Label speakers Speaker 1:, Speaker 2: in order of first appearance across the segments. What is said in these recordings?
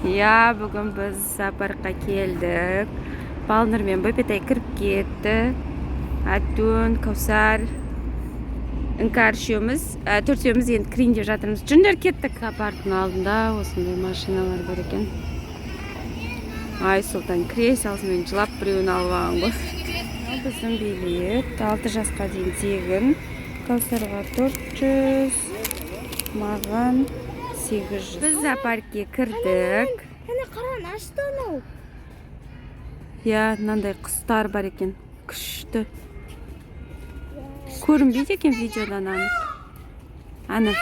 Speaker 1: Иә, бүгін біз зоопаркқа келдік. Балнұр мен Бөпетай кіріп кетті. Әттөн, Кәусар, Іңкәр үшеуміз, төртеуміз енді кірейін деп жатырмыз. Жүріңдер, кеттік. Зоопарктың алдында осындай машиналар бар екен. Айсұлтан кіре салысымен жылап біреуін алып алған ғой. Мынау біздің билет. 6 жасқа дейін тегін. Кәусарға 400, маған 800. Біз зоопаркке кірдік.
Speaker 2: Әне қаран ашты анау.
Speaker 1: Иә, мынандай құстар бар екен. Күшті. Көрінбейді екен видеодан анық. Аны.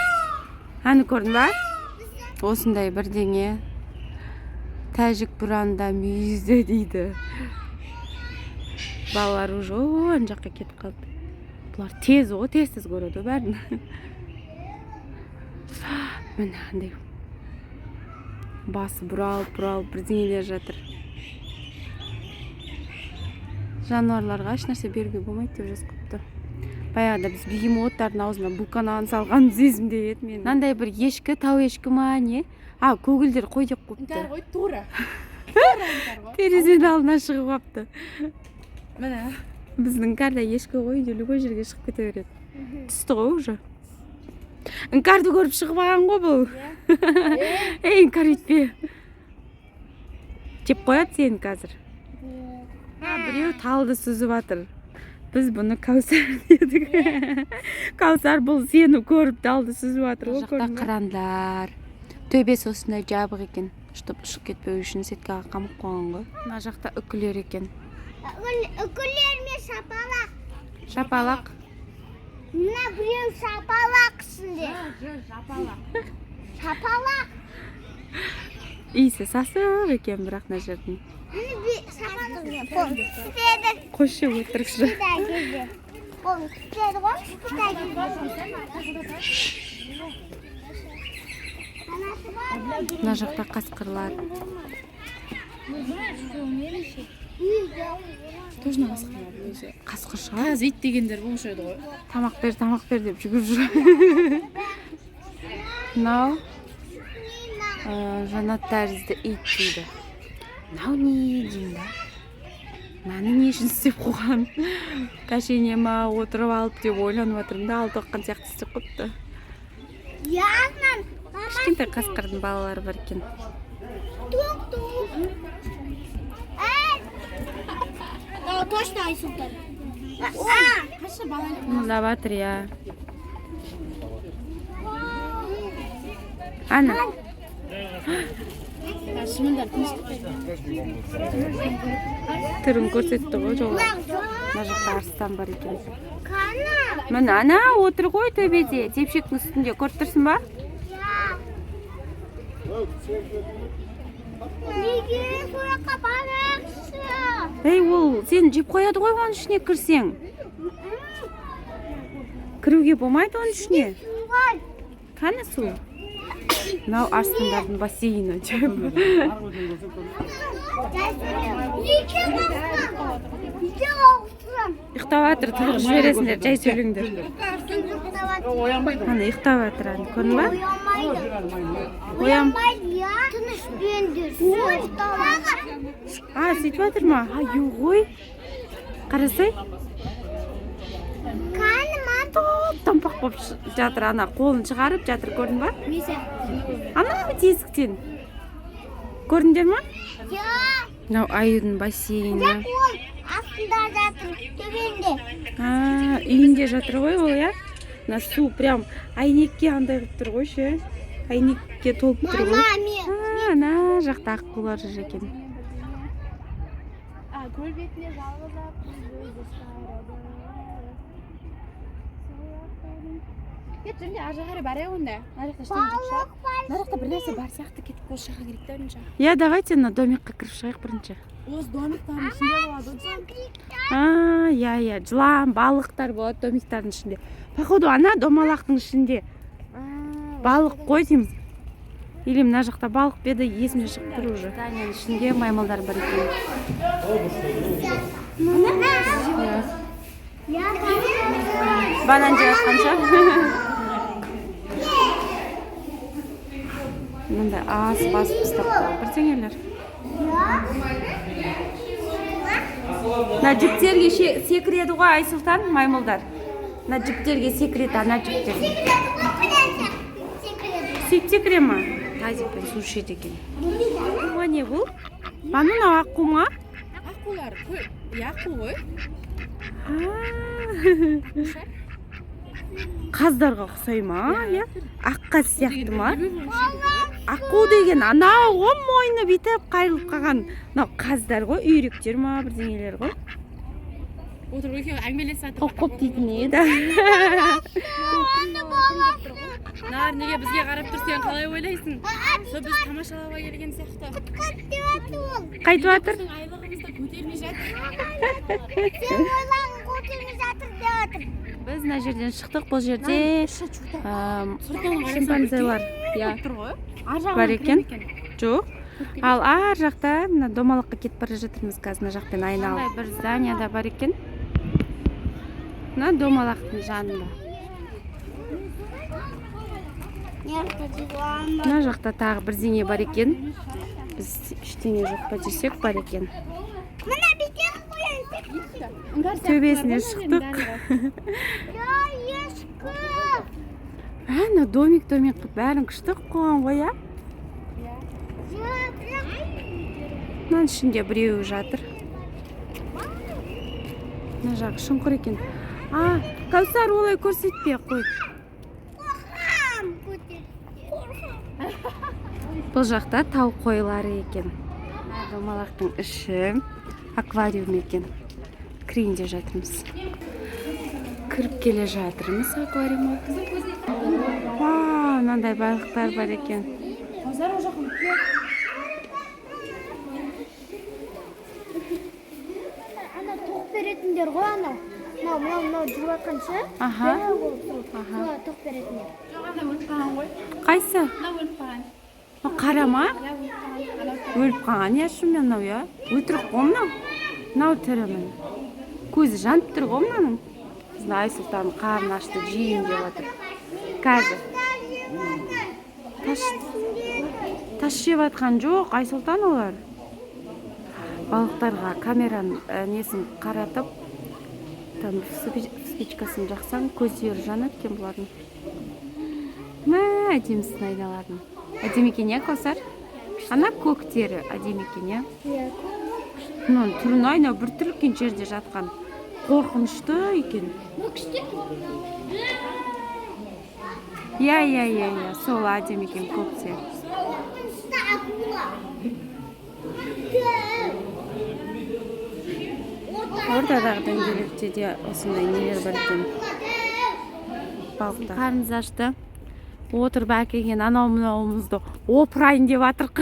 Speaker 1: Аны көрдің ба? Осындай бірдеңе. Тәжік бұранда мүйізді дейді. Балалар уже ана жаққа кетіп қалды. Бұлар тез ғой, тез-тез көреді ғой бәрін. Міне андай басы бұралып бұралып бірдеңелер жатыр. Жануарларға ешнәрсе беруге болмайды деп жазып қойыпты. Баяғыда біз бегемоттардың аузына булканан салғанымыз есімде еді менің. Мынандай бір ешкі, тау ешкі ма не? А, көгілдір қой деп қойыпты.
Speaker 3: Іңкәр ғой, тура.
Speaker 1: Терезенің алдына шығып алыпты.
Speaker 3: Міне.
Speaker 1: Біздің Іңкәр да ешкі ғой, үйде любой жерге шығып кете береді. Түсті ғой уже. Іңкәрді көріп шығып алған ғой бұл. Ей, Іңкәр, өйтпе. Жеп қояды сені қазір. Біреу талды сүзіп жатыр. Біз бұны Кәусар дедік. Кәусар бұл сені көріп талды сүзіп жатыр ғой. Жақта қырандар. Төбесі осындай жабық екен, чтоб ұшып кетпеу үшін сеткаға қамап қойған ғой. Мына жақта үкілер екен.
Speaker 2: Үкілер мен шапалақ.
Speaker 1: Шапалақ.
Speaker 2: Мына біреу шапалақ ішінде.
Speaker 3: Жапалақ.
Speaker 2: Шапалақ.
Speaker 1: Иісі сасық екен бірақ мына жердің.
Speaker 2: Міне шапалақ. Істеді.
Speaker 1: Қойшы, өтірікші.
Speaker 2: Кішкентай Ол істеді ғой, кішкентай Анасы бар ғой.
Speaker 1: Мына жақта қасқырлар.
Speaker 3: Точно қасқыр өзі.
Speaker 1: Қасқыр шығар.
Speaker 3: Қазір ит дегендер болушы еді ғой.
Speaker 1: Тамақ бер, тамақ бер деп жүгіріп жүр. Мынау жанат тәрізді ит дейді. Мынау не деймін да? Мынаны не үшін істеп қойған? Кәшене ма отырып алып деп ойланып жатырмын да, алты оққан сияқты істеп қойыпты.
Speaker 2: Яғынан
Speaker 1: Кішкентай қасқырдың балалары бар екен.
Speaker 2: тук-тук. Әй! Точно Айсұлтан.
Speaker 3: Қашы бала.
Speaker 1: Мындап жатыр, иә. Ана.
Speaker 3: Шымындар тыныштық.
Speaker 1: Түрін көрсетті ғой жолы. Мына жақта арыстан бар екен.
Speaker 2: Қана.
Speaker 1: Міне ана отыр ғой төбеде, тепшектің үстінде көріп тұрсың ба?
Speaker 2: Я. Неге сол жаққа барайықшы?
Speaker 1: Ей, ол сені жеп қояды ғой оның ішіне кірсең. Кіруге болмайды оның ішіне.
Speaker 2: Су ғой.
Speaker 1: Қане су? Мынау арыстандардың бассейні деп.
Speaker 2: Неге басқан? Неге ауыстырам?
Speaker 1: Ұйықтап жатыр, тұрғызып жібересіңдер, жай сөйлеңдер. Ана ұйықтап жатыр, ана көрдің ба?
Speaker 2: Оянмайды.
Speaker 1: Оян.
Speaker 2: Оянбайды, я. Тыныш бендер.
Speaker 1: А, сөйтіп жатыр ма? Аю ғой. Қарасай.
Speaker 2: Қане мам?
Speaker 1: Томпақ болып жатыр, ана қолын шығарып жатыр, көрдің ба? Ана тесіктен. Көрдіңдер ма?
Speaker 2: Я.
Speaker 1: Мынау аюдың бассейні.
Speaker 2: Ол астында жатыр, төбенде.
Speaker 1: А, үйінде жатыр ғой ол, иә? Мына су прям әйнекке андай қылып тұр ғой ше. Әйнекке толып тұр ғой.
Speaker 2: Мама, мен.
Speaker 1: А, ана жақта аққулар жүр екен.
Speaker 3: А, көл бетіне жалғыз ақ Кет жүрінде ар жаққа қарай барайық онда. Ана жақта ештеңе жоқ шығар.
Speaker 2: Балық бар.
Speaker 3: Мына жақта бір нәрсе бар сияқты, кетіп осы жаққа керек та бірінші.
Speaker 1: Иә, давайте мына домикқа кіріп шығайық бірінші.
Speaker 3: Осы домиктардың ішінде болады.
Speaker 1: А, иә, иә, жылан, балықтар болады домиктардың ішінде. Походу, ана домалақтың ішінде балық қой деймін. Или мына жақта балық па еді, есімнен шығып тұр уже. Зданияның ішінде маймылдар бар екен. Иә.
Speaker 2: Я.
Speaker 1: Банан жеп жатқан шығар. Мынандай асып асып тастапты бірдеңелер. Мына жіптерге секіреді ғой, Айсұлтан, маймылдар. Мына жіптерге секіреді, ана жіптерге. Сөйтіп секіре ма? Тазикпен су ішеді екен. Ма, не бұл? Бану, мынау аққу ма?
Speaker 3: Аққулар иә, аққу ғой.
Speaker 1: А. Қаздарға ұқсай ма, иә? Ақ қаз сияқты ма? Аққу деген анау ғой, мойны бүйтіп қайырылып қалған. Мынау қаздар ғой, үйректер ма, бірдеңелер ғой.
Speaker 3: Отырып екеуі әңгімелесіп жатыр.
Speaker 1: Қоп қоп дейтін не еді?
Speaker 3: Нар неге бізге қарап тұр, сен қалай ойлайсың? Сол біз тамашалауға келген сияқты.
Speaker 1: Қайтып жатыр?
Speaker 3: Біздің айлығымыз да көтермей жатыр.
Speaker 2: Сен ойлағың көтермей жатыр деп жатыр.
Speaker 1: Біз мына жерден шықтық. Бұл жерде шимпанзелар, иә.
Speaker 3: Тұр ғой ар жағынан.
Speaker 1: Бар екен.
Speaker 3: Кіре ме?
Speaker 1: Жоқ, ал ар жақта мына домалаққа кетіп бара жатырмыз қазір, мына жақпен айналып. Бір зданияда бар екен, мына домалақтың жанында. Мына жақта тағы бірдеңе бар екен. Біз ештеңе жоқ па десек, бар екен.
Speaker 2: Мына бүйтеміз қоян.
Speaker 1: Төбесіне шықтық.
Speaker 2: Я ешкі.
Speaker 1: Ана домик домик қылып, бәрін күшті қылып қойған ғой, иә. Мынаның ішінде біреуі жатыр. Мына жағы шұңқыр екен. А, Кәусар, олай көрсетпей ақ қой.
Speaker 2: Қорқам көтеріп.
Speaker 1: Бұл жақта тау қойлары екен. Домалақтың іші аквариум екен. Кірейін деп жатырмыз, кіріп келе жатырмыз аквариумға. Вау, мынандай балықтар бар екен.
Speaker 3: Кәусар, ол жаққа өтпе.
Speaker 2: Ана тоқ беретіндер ғой анау. Мынау, мынау, мынау жүріп жатқан ше.
Speaker 1: Аха.
Speaker 2: Дәу болып сол. Солар тоқ беретіндер.
Speaker 3: Жоқ, ана өліп қалған ғой.
Speaker 1: Қайсы?
Speaker 3: Мынау өліп қалған.
Speaker 1: Мынау қара ма?
Speaker 3: Иә, өліп қалған анау.
Speaker 1: Өліп қалған, иә, шынымен мынау, иә, өтірік қой мынау. Мынау тірі, міне, көзі жанып тұр ғой мынаның. Біздің Айсұлтан қарны ашты, жейін деп жатыр қазір. Тас жеп жатқан жоқ, Айсұлтан, олар. Балықтарға камераның несін қаратып, там спичкасын жақсаң, көздері жанады екен бұлардың. Мә, әдемісін айналардың. Әдемі екен, иә, Кәусар? Ана көктері әдемі екен, иә?
Speaker 2: Иә.
Speaker 1: Мынаның түрін ай, мынау біртүрлі екен, жерде жатқан, қорқынышты екен.
Speaker 2: Бұл күшті.
Speaker 1: Иә, иә, иә, иә, сол әдемі екен көктері.
Speaker 2: Қорқынышты акула. Дәу.
Speaker 1: Ортадағы дөңгелекте де осындай нелер бар екен, балықтар. Қарнымыз ашты, отырып әкелген анау мынауымызды опырайын деп жатырық.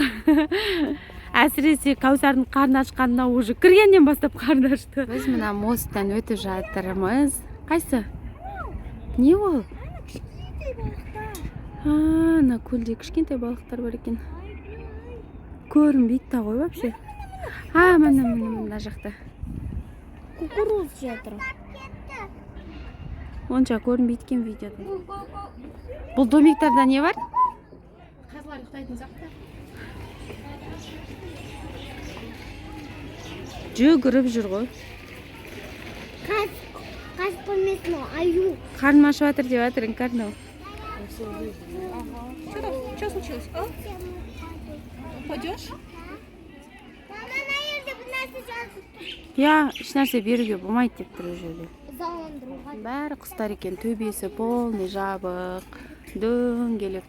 Speaker 1: Әсіресе Кәусардың қарны ашқанына, уже кіргеннен бастап қарны ашты. Біз мына мосттан өтіп жатырмыз. Қайсы, не ол? А, ана көлде кішкентай балықтар бар екен, көрінбейді да ғой вообще. А, міне, міне, мына жақта.
Speaker 2: Кукуруз жатыр.
Speaker 1: Онша көрінбейді екен видеода. Бұл домиктарда не бар?
Speaker 3: Қазылар ұйықтайтын сияқты.
Speaker 1: Жүгіріп жүр ғой.
Speaker 2: Қаз, қаз емес мынау, аю.
Speaker 1: Қарным ашып жатыр деп жатыр, Іңкәр.
Speaker 3: Что там, что случилось, а? Упадешь?
Speaker 2: Мама, ана жерде бір нәрсе жазып тұр.
Speaker 1: Иә, ешнәрсе беруге болмайды деп тұр ол жерде.
Speaker 2: Ызаландыруға.
Speaker 1: Бәрі құстар екен. Төбесі полный жабық, дөңгелек.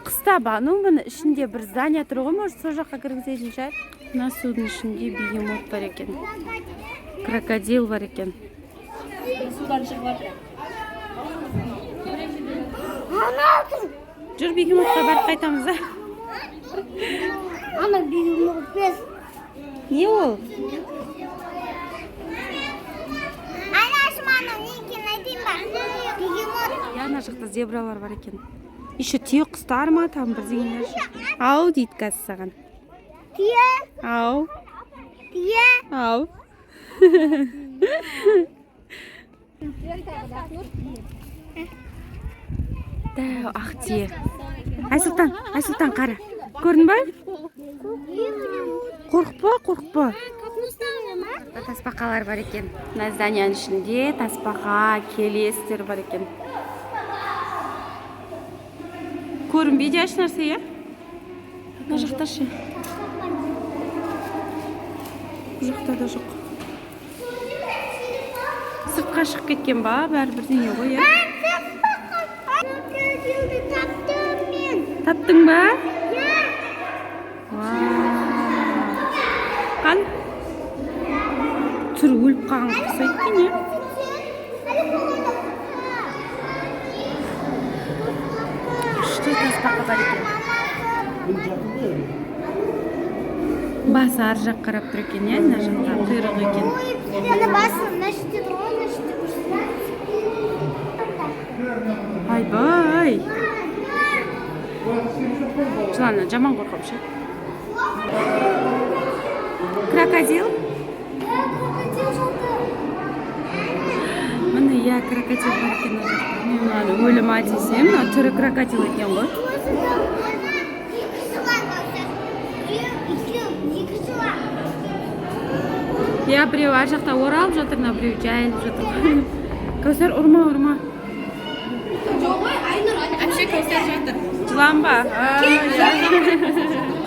Speaker 1: Қыста бану, міне, ішінде бір здание тұр ғой, может, сол жаққа кіргізетін шығар. Мына судың ішінде бегемот бар екен, крокодил бар екен.
Speaker 3: Судан шығып жатыр.
Speaker 2: Анау тұр.
Speaker 1: Жүр, бегемотқа барып қайтамыз а.
Speaker 2: Ана бегемот емес.
Speaker 1: Не ол?
Speaker 2: Айнашым, анау не екенін айтайын ба? Бегемот.
Speaker 1: Иә, ана жақта зебралар бар екен еще, түйе құстар ма, там бірдеңелер жүр. Ау дейді қазір саған.
Speaker 2: Түйе,
Speaker 1: Ау.
Speaker 2: түйе.
Speaker 1: Ау. Дәу ақ түйе. Айсұлтан, Айсұлтан, қара, көрдің ба? Қорықпа, қорықпа. Тасбақалар бар екен мына зданияның ішінде, тасбақа, келестер бар екен. Көрінбейді еш нәрсе, иә. Мына жақта ше? Бұл жақта да жоқ. Сыртқа шығып кеткен ба? Бәрі бірдеңе ғой, иә.
Speaker 2: Крокодилді таптым мен.
Speaker 1: Таптың ба?
Speaker 2: Иә.
Speaker 1: Вау. Қан түрі өліп қалғанға ұқсайды екен, иә. Күшті тасбақа бар екен. Басы ар жақ қарап тұр екен, иә, мына жақта құйрығы екен.
Speaker 2: Ана басы мына жерде тұр ғой, мына жерде көрсетеді.
Speaker 1: Айбай, жыланнан жаман қорқамын ше. Крокодил.
Speaker 2: Крокодил жатыр.
Speaker 1: Міне, иә, крокодил бар екен мына жақта. Мен мынаны өлі ма десем, мына түрі крокодил екен ғой.
Speaker 2: Екі жылан бар. Біреу, екеу, екі жылан.
Speaker 1: Иә, біреу ар жақта оралып жатыр, мына біреу жайылып жатыр. Кәусар, ұрма, ұрма.
Speaker 3: Әпше, Кәусар жатыр.
Speaker 1: Жылан ба?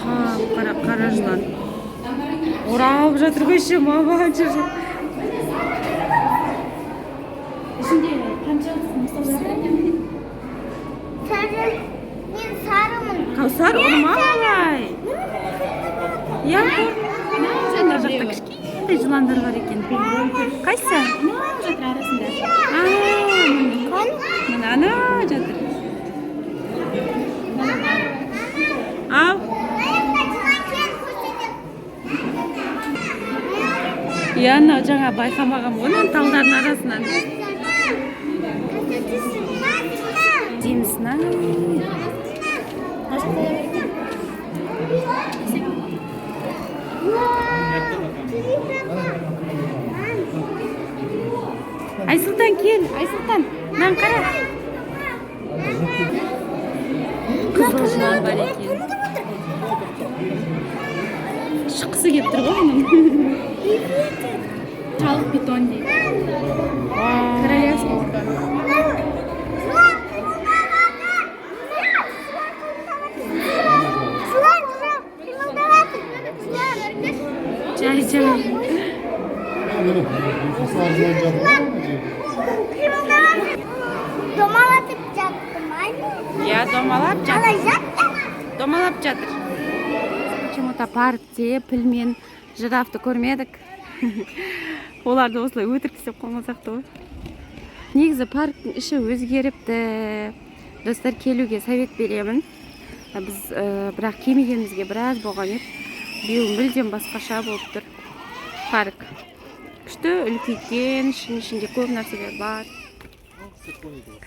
Speaker 1: Қап қара, қара жылан оралып жатыр ғой еще, мама. Жүр. Ішінде қанша мысық жатыр екен?
Speaker 2: Сары, мен сарымын.
Speaker 1: Кәусар, ұрма олай. Иә, мына жақта кішкентай жыландар бар екен. Қайсысы?
Speaker 3: Мынау жатыр арасында.
Speaker 1: А, міне, ана жатыр. Ау.
Speaker 2: Аяқта жылан кел көрсетеді.
Speaker 1: Иә, анау жаңа байқамағанмын ғой мынаны талдардың арасынан. Деймісің, ай.
Speaker 3: Мына жақта да бар екен.
Speaker 1: Айсұлтан, кел, Айсұлтан, мынаны қара. Қызыл жылан бар екен. Шыққысы келіп тұр ғой мұның.
Speaker 3: Халық питон дейді. Королевский питон.
Speaker 2: Жылан, жылан, қимылдап жатыр.
Speaker 1: Жай, жай.
Speaker 2: Жылан қимылдап жатыр. Домалатып жатты ма?
Speaker 1: Иә, домалап жатыр.
Speaker 2: Қалай жатты?
Speaker 1: Домалап жатыр. Почему-то паркте піл мен жирафты көрмедік. Оларды осылай өтірік істеп қойған сияқты ғой. Негізі парктің іші өзгеріпті, достар, келуге совет беремін. Біз бірақ келмегенімізге біраз болған еді. Биыл мүлдем басқаша болып тұр парк. Күшті үлкейткен, ішінде көп нәрселер бар.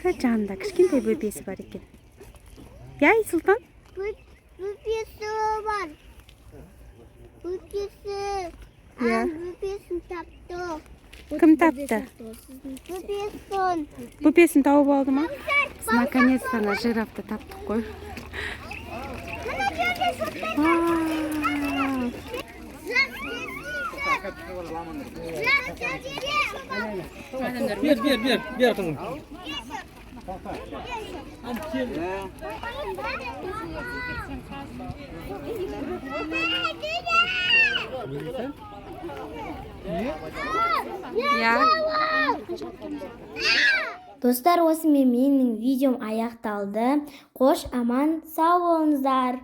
Speaker 1: Қара, жанында кішкентай бөпесі бар екен, иә, Айсұлтан?
Speaker 2: Бөпесі бар. Бөпесі.
Speaker 1: Иә.
Speaker 2: Бөпесін тапты.
Speaker 1: Кім тапты?
Speaker 2: Бөпесін.
Speaker 1: Бөпесін тауып алды ма? Біз наконец-то ана жирафты таптық қой.
Speaker 2: Мына жерде шоттай.
Speaker 1: Вау!
Speaker 2: Жылан келсе.
Speaker 4: Бер, бер, бер, бер, қызым.
Speaker 2: Жылан.
Speaker 1: Иә.
Speaker 2: Достар, осымен менің видеом аяқталды. Қош, аман сау болыңыздар.